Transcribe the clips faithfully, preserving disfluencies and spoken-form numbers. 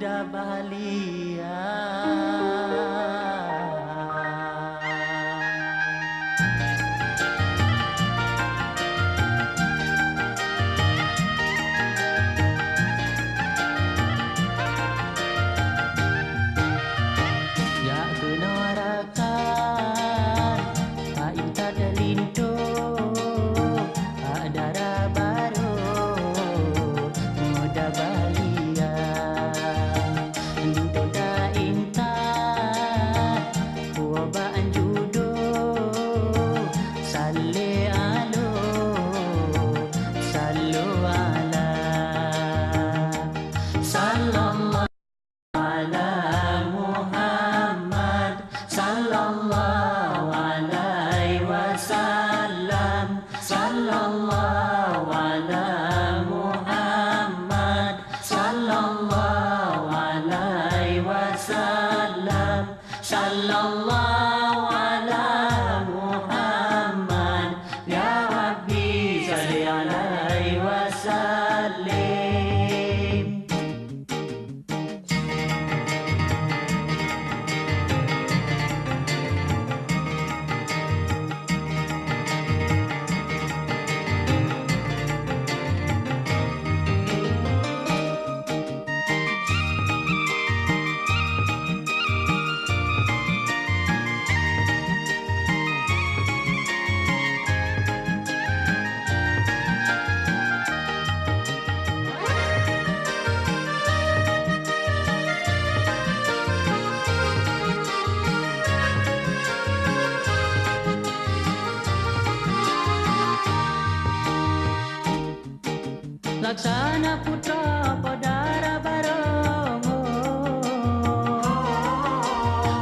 Muda bahalia. Jak keunoe rakan, ta intat linto, bak dara barô muda bahalia. Linto ta intat, peue bak judo, saleh alo, sallu ala. Sallallahu ala Muhammad, sallallahu alaihi wasallam, sallallahu ala Muhammad, sallallahu alaihi wasallam, sallallahu ala Muhammad, ya Rabbi salli alaihi wasallim. Laksana putroe po dara barô,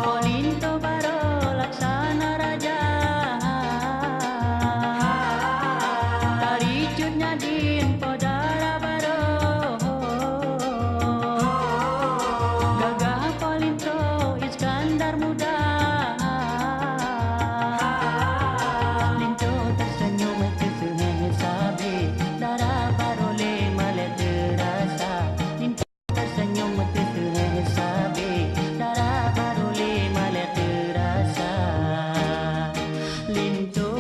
po linto barô laksana raja. Taricut nyadin po dara barô, gagah po linto Iskandar Muda. Linto tersenyum teuseunang sabe, dara barô lé malèe teurasa. Linto tersenyum teuseunang sabe, dara barô lé malèe teurasa. Linto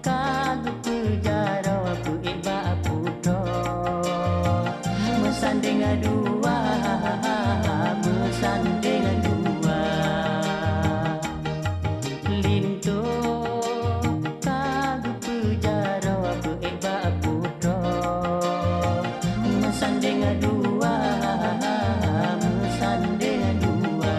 ka geupeu jaroe peuék bak putroe. Meusandeng dua, meusandeng dua. Linto ka geupeu jaroe peuék bak putroe. Meusandeng dua, meusandeng dua.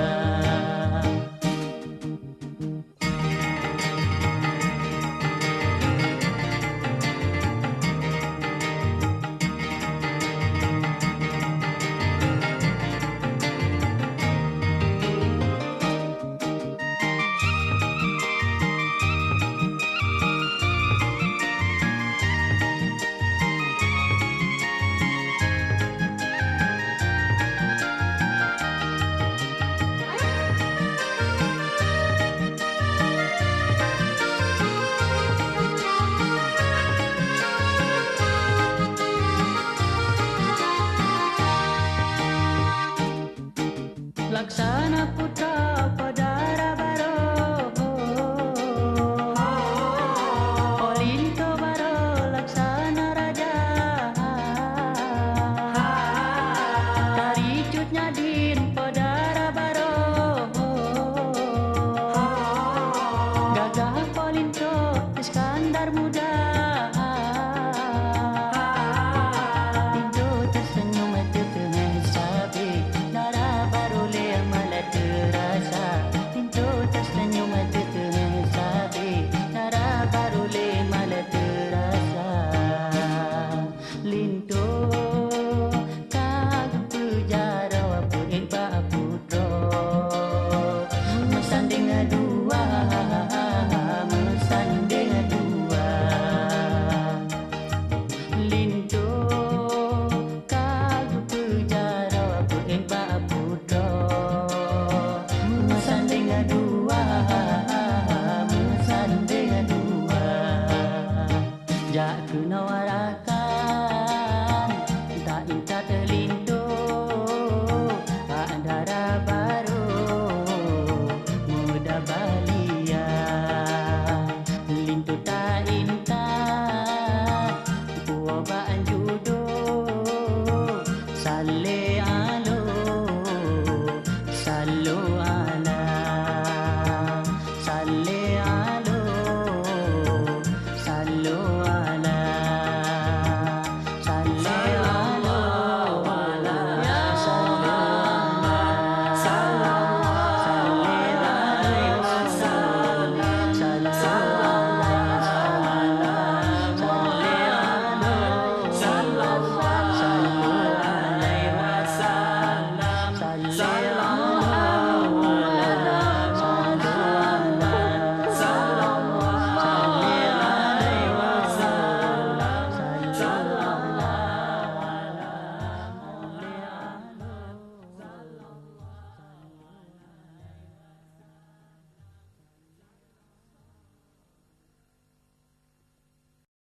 Laksana putroe po dara barô, po linto barô laksana raja. Taricut nyadin po dara barô, gagah po linto Iskandar Muda. Linto tersenyum teuteungoh sabe, dara barô lé malèe teurasa. Linto tersenyum teuteungoh sabe, dara barô lé malèe teurasa. Linto ka geupeu jaroe peuék bak putroe. Meusandeng dua, meusandeng dua. Linto ka geupeu jaroe peuék bak putroe. Meusandeng dua, meusandeng dua. Jak keunoe rakan, ta intat linto, Lé